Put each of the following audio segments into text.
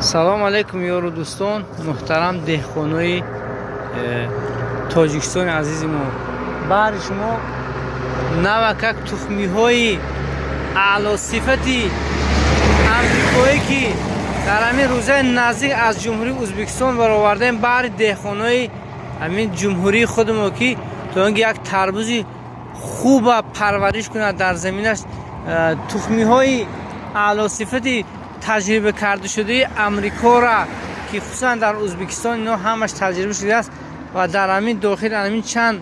Салом алейкум, ёру дӯстон, муҳтарам деҳқонои Тоҷикистони азизи мо. Баҳри шумо навакак тухмиҳои аълосифати амрикоӣ, ки дар ҳамин рӯзаи наздик аз Ҷумҳурии Ӯзбекистон баровардем, баҳри деҳқонои ҳамин ҷумҳурии худамо, ки то ин ки як тарбузи хуба парвариш кунад дар заминаш, тухмиҳои аълосифати таҷриба кардашудаи Амрикора, ки хусусан дар Ӯзбекистон ино ҳамаш таҷриба шудааст ва дар ҳамин дохил ҳамин чанд,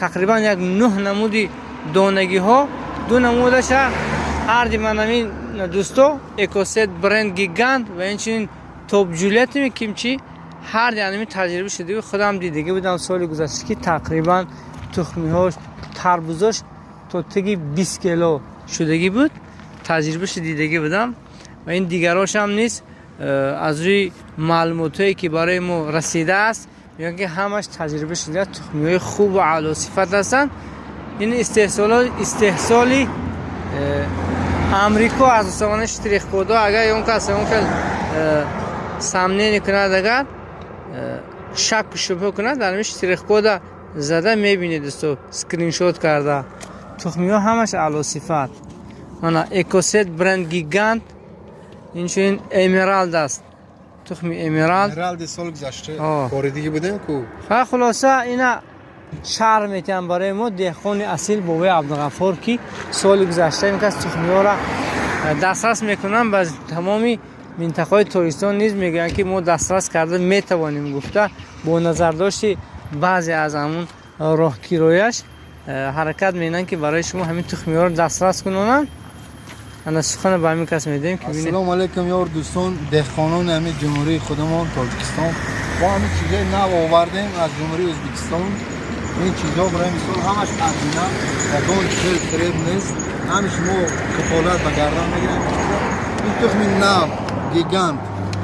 тақрибан як нӯҳ намуди донагиҳо, ду намудаша ҳарди ман ҳамин дӯсто, Экосет бренд Гигант ва инчунин Топ Ҷулиетми кимчи, ҳарди ҳамин таҷриба шудагӣ, худам дидагӣ будам соли гузашта, ки тақрибан тухмиҳош, тарбузош то теги 20 кило шудагӣ буд, таҷрибаша дидагӣ будам. Ва ин дигарошам низ аз рӯи маълумотҳое, ки барои мо расидааст, мегӯянд, ки ҳамаш таҷриба шуда, тухмиҳои хубу аълосифат ҳастанд. Ин истеҳсоли Амрико аз устохона, штрихкодо. Агар он кас он хел сомнение кунад, агар шакку шубҳа кунад, дар ҳамин штрихкода зада мебинед, дӯсто, скриншот карда. Тухмиҳо ҳамаш аълосифат. Мана Экосет бренд Гигант, инчунин Эмералд аст, тухми Эмералд. Эмералди сол гузашта коридигӣ будем ку. Ха, хулоса, ина шарҳ метиҳам барои мо деҳқони асил бобои Абдуғаффор, ки соли гузашта ин кас тухмиҳоро дастрас мекунанд ба тамоми минтақаҳои Тоҷикистон. Низ мегӯянд, ки мо дастрас карда метавонем гуфта, бо назардошти баъзе аз ҳамун роҳкирояш ҳаракат менанд, ки барои шумо ҳамин тухмиҳоро дастрас кунонанд. Ана сухана ба ҳамин кас медиҳем, ки бинед. Ассалому алайкум, ёр дӯстон, деҳқонони ҳамин ҷумҳурии худамон Тоҷикистон. Мо ҳамин чизҳои нав овардем аз Ҷумҳурии Ӯзбекистон. Ин чизҳо барои мисол ҳамаш оригинал, ягон хел фиреб нест. Ҳамиш мо кафолат ба гардан мегирем. Ин тухми нав Гигант,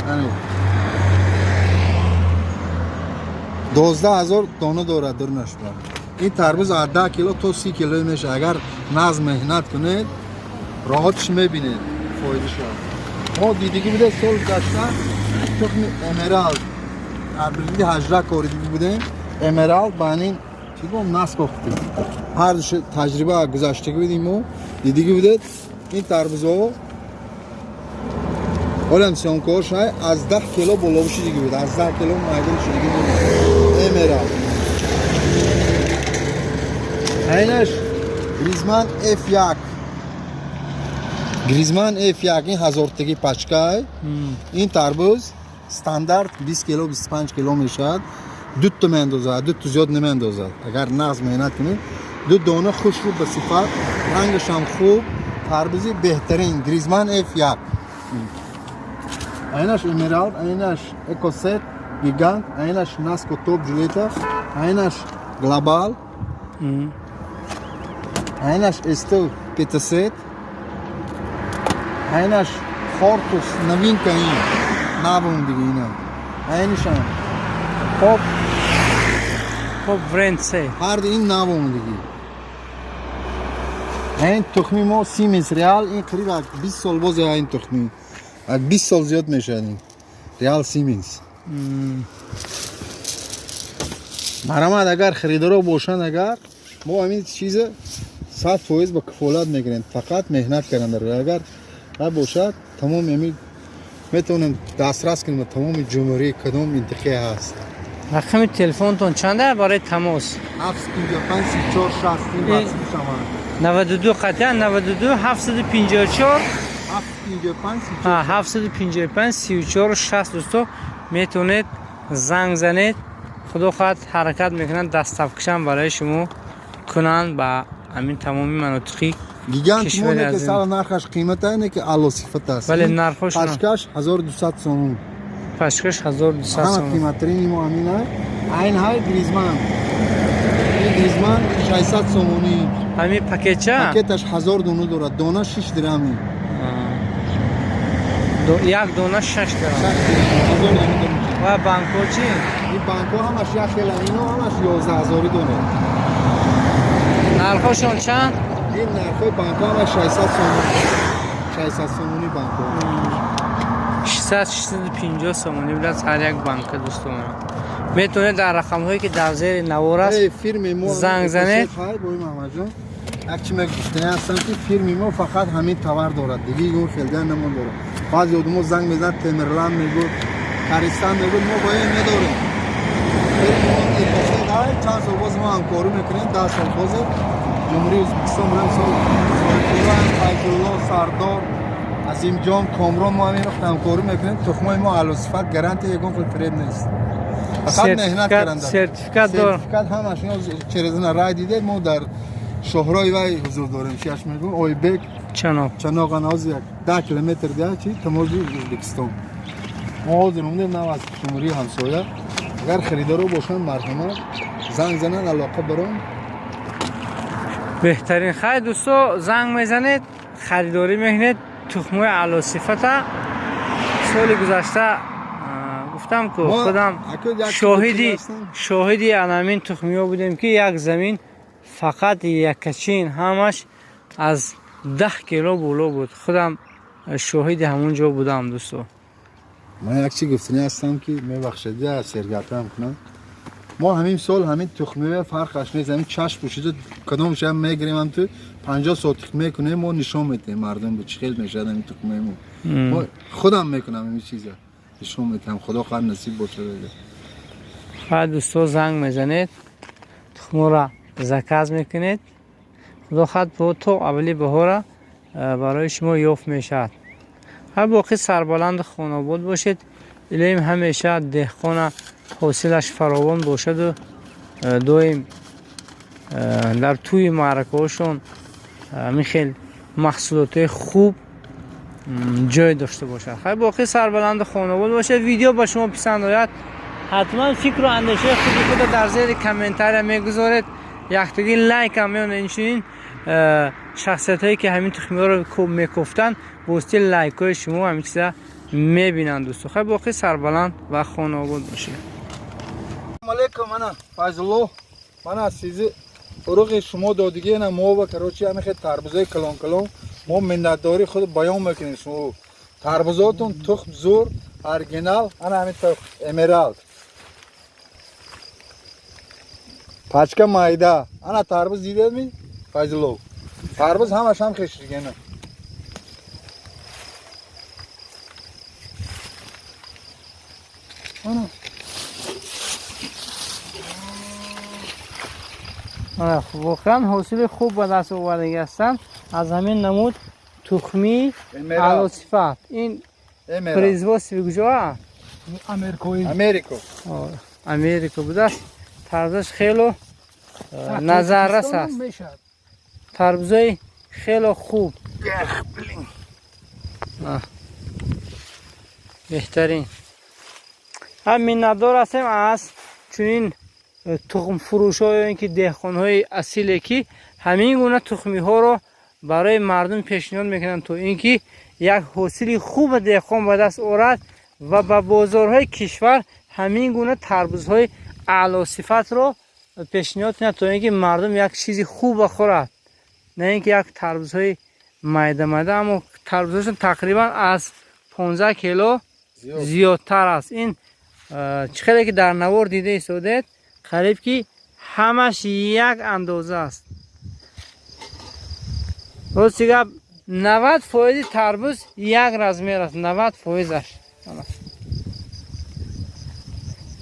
яъне 12 000 дона дорад дурнаш. Ин тарбуз аз 10 кило то 30 кило мешавад. Агар нағз меҳнат кунед, роҳатш мебинед, фоидаша. Мо дидигӣ буде, сол гузашта тухми Эмералд дар бригади 18 коридигӣ будем. Эмералд ба ҳамин чӣ гум наскохтем, ҳардуш таҷриба гузаштагӣ будем. Мо дидигӣ будед, ин тарбузҳо ҳолам съёмкаҳош аз 10 кило боло шудигӣ буд, аз 10 кило майдон шудигӣ буд Эмералд. Айнаш Гризман F1, Гризман F1, ин ҳазортагӣ пачкай. Ин тарбуз стандарт 20 кило, 25 кило мешавад. Дуто меандозад, дуто зиёд намеандозад. Агар нағз меҳнат кунед, ду дона хушрӯ, ба сифат, рангашам хуб, тарбузи беҳтарин Гризман F1. Айнаш Эмералд, айнаш Экосет Гигант, айнаш Наско Топ Ҷулета, айнаш Глобал, айнаш Эсто Петасет, айнаш Хортус, новинка, ин навум дига, ина айнишам поп. Поп бренд се. Ҳарду ин навум диги. Ин тухми мо Сименс Реал, ин қариб як 20 сол боз, ин тухми як 20 сол зиёд мешавад, ин Реал Сименс. Марамад, агар харидоро бошанд, агар мо ҳамин чиза 100% ба кафолат мегирем, фақат меҳнат кардан дар. Агар набошад, тамоми ҳамин метавонем дастрас кунем ба тамоми ҷумҳурӣ, кадом минтақае ҳаст. Рақами телефонтон чанда барои тамос? 755 34 60, ин ватсапшаман. 92 қатъан 92 754. 755 34. 755 34 60. Дӯсто, метавонед занг занед. Худо хоҳад, ҳаракат мекунанд, доставкашам барои шумо кунанд ба ҳамин тамоми манотиқи Гигант мо кишвари не ки азим. Сала нархаш қимата, не ки аъло сифат аст. Бале, Ин нархошон. Пачкаш 1200 сомон. Пачкаш 1200 Ҳама сомон. қиматтарини мо ҳамина. Айн ҳай Гризман, ин Гризман 600 сомонӣ. Ҳамин пакетча? Пакеташ 1000 дона дорад, дона 6 дирами. Як дона 6 дирам. 6 дирам, 1000 дона дорад. Ва банко чӣ? Ин банко ҳамаш як хела, ино ҳамаш 11 ҳазорӣ дорад. Нархошон чанд? Ин нархҳои банко ҳамаш 600 сомон, 600 сомонӣ банко. 600-650 сомонӣ будааст ҳар як банка, дӯстон. Метавонед дар рақамҳое, ки дар зери навор аст, занг занед. Маҳмадҷон, як чи мегуфтани ҳастам, ки фирми мо фақат ҳамин товар дорад, диги ягон хелдиа намон дорад. Баъзе одамо занг мезанад, Темирлан мегӯд, Каристан мегӯд, мо бо ин надорем. Фирми мо чанд сол боз мо ҳамкорӣ мекунем, 10 сол бозе Ҷумҳурии Ӯзбекистон будем, сол Файзулло, Сардор, Азимҷон, Комрон, мо ҳамин вақт ҳамкорӣ мекунем. Тухмои мо аълосифат, гарантия, ягон хел фиреб нест. Фақат меҳнат каранда. Сертификат дор. Сертификат ҳамаш через рай дидед, мо дар шоҳрои вай ҳузур дорем, чиаш мегӯм, Ойбек. Чаноқ. Чаноқ, ҳозир як 10 километр дия чи тамози Ӯзбекистон. Мо ҳозир омадем нав аз ҷумҳурии ҳамсоя. Агар харидоро бошанд, марҳамат, занг зананд, алоқа барон. Беҳтарин. Хай, дӯсто, занг мезанед, харидорӣ мекунед тухмҳои аълосифата. Соли гузашта гуфтам ку, худам шоҳиди анамин тухмиҳо будем, ки як замин фақат якачин ҳамаш аз 10 кило боло буд. Худам шоҳиди ҳамон ҷо будам, дӯсто. Ман як чи гуфтанӣ ҳастам, ки мебахшед, сергапам кунам. Мо ҳамин сол ҳамин тухмиҳо фарқаш нест, ҳамин чашм пӯшида кадомша мегирем, ҳам ту 50 сотих мекунем, мо нишон медиҳем мардум, чӣ хел мешавад ҳамин тухмиҳои мо. Мо худам мекунам ҳамин чиза, нишон медиҳам, худо хоҳад, насиб бошад. Хай, дӯсто, занг мезанед, тухморо заказ мекунед, худо хоҳад, то аввали баҳора барои шумо ёфт мешавад. Ҳар боқӣ сарбаланду хонобод бошед. Илоҳим, ҳамеша деҳқона ҳосилаш фаровон бошаду доим дар тӯи маъракаҳошон ҳамин хел маҳсулотҳои хуб ҷой дошта бошад. Хай, боқӣ сарбаланду хонобод бошад. Видео ба шумо писанд ояд, ҳатман фикру андешаи худи худро дар зери комментария мегузоред, яктаги лайкам меонед. Инчунин шахсиятҳое, ки ҳамин тухмиҳоро мекофтанд, бо воситаи лайкҳои шумо ҳамин чиза мебинанд, дӯсто. Хай, боқӣ сарбаланд ва хонобод бошед. Алейкум, ана Файзулло, мана сизи уруғи шумо додигиена мо ба, короче, ҳамин хел тарбузои калон калон. Мо миннатдории худ баён мекунем. Шумо тарбузотон тухм зур, оригинал, ана ҳамин тухм Эмералд, пачка майда. Ана тарбуз дидедми, Файзулло? Тарбуз ҳамаш ҳам хешигена. Ана. Воқеан ҳосили хуб ба даст овардагӣ ҳастанд аз ҳамин намуд тухмии аълосифат. Ин производстви куҷоа? Америко. Америка будааст. Тарбузаш хело назаррас аст, тарбузои хело хуб, беҳтарин. Ҳам миннатдор ҳастем аз чунин тухмфурӯшҳо ё ин ки деҳқонҳои асиле, ки ҳамин гуна тухмиҳоро барои мардум пешниҳод мекунанд, то ин ки як ҳосили хуба деҳқон ба даст орад ва ба бозорҳои кишвар ҳамин гуна тарбузҳои аълосифатро пешниҳод кунад, то ин ки мардум як чизи хуба хӯрад, на ин ки як тарбузҳои майда майда. Аммо тарбузҳошон тақрибан аз 15 кило зиёдтар аст. Ин чӣ хеле ки дар навор дида истодед, қариб ки ҳамаш як андоза аст. Рости гап, 90 фоизи тарбуз як размер аст, 90 фоизаш.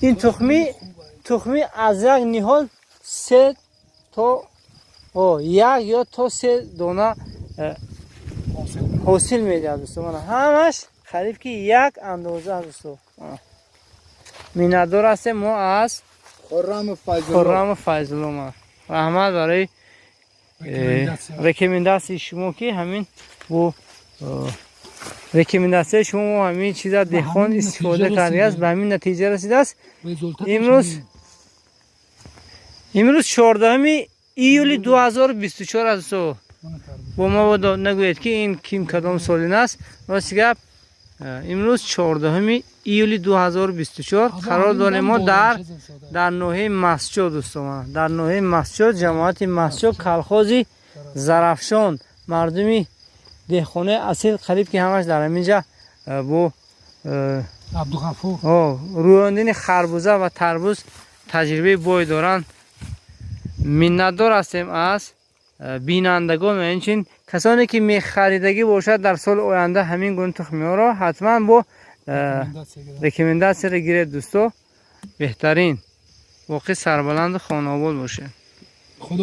Ин тухмӣ аз як ниҳол се то як ё то се дона ҳосил медиҳад, дӯсто. Ҳамаш қариб ки як андоза аст, дӯсто. Миннатдор ҳастем мо аз Хурраму Файзулло. Раҳмат барои рекомендатсияи шумо, ки ҳамин бо рекомендатсияи шумо мо ҳамин чиза деҳқон истифода кардааст, ба ҳамин натиҷа расидааст. Имрӯз 14 июли 2024 аст. Бо мо нагӯед, ки ин ким кадом солин аст. Рости гап, имрӯз 14 июли 2024 қарор дорем мо дар ноҳияи Мастчо, дӯстон, дар ноҳияи Мастчо, ҷамоати Мастчо, колхози Зарафшон. Мардуми деҳқонаи асил қариб ки ҳамаш дар ҳамин ҷа бо Абдуғафур. Рӯёндини харбуза ва тарбуз таҷрибаи бой доранд. Миннатдор ҳастем аз бинандагон ва инчунин касоне, ки мехаридагӣ бошад, дар соли оянда ҳамин гуна тухмиҳоро ҳатман бо рекомендация ро гиред. Дӯсто, беҳтарин, воқеъ сарбаланду хонаобод бошед. Худо.